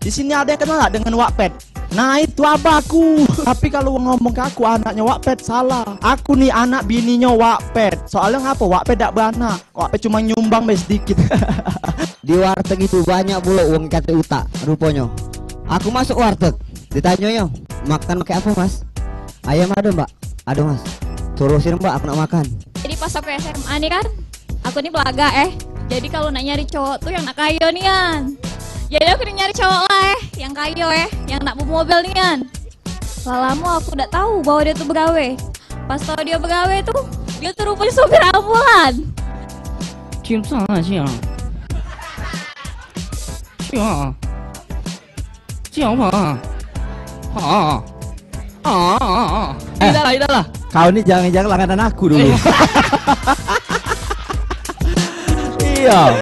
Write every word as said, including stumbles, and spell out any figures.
Di sini ada yang kenal nggak dengan Wak Pet? Nah, itu abahku. Tapi kalau ngomong ke aku anaknya Wak Pet, salah. Aku nih anak bininyo Wak Pet. Soalnya ngapa? Wak Pet dak beranak. Wak Pet cuma nyumbang be sedikit. Di warteg itu banyak pulo wong katek utak ruponyo. Aku masuk warteg, ditanyo yo, "Makan pakai apa, Mas?" "Ayam ada, Mbak?" "Ada, Mas." "Terusin, Mbak, aku nak makan." Jadi pas aku S M A nih kan, aku nih belagak eh. Jadi kalau nak nyari cowok tuh yang nak kayo nian. Jadi aku nih nyari cowok lah eh, yang kayo eh, yang nak bermobil nian. Lah lamo aku dak tahu bahwa dia tuh begawe. Pas tahu dia begawe tuh, dia tuh rupanya sopir ambulan. 警察啊，这样，这样，这样吧，啊，啊，啊，啊。 Idalah, idalah. Kau ni jangan-jangan langganan aku dulu. Iya.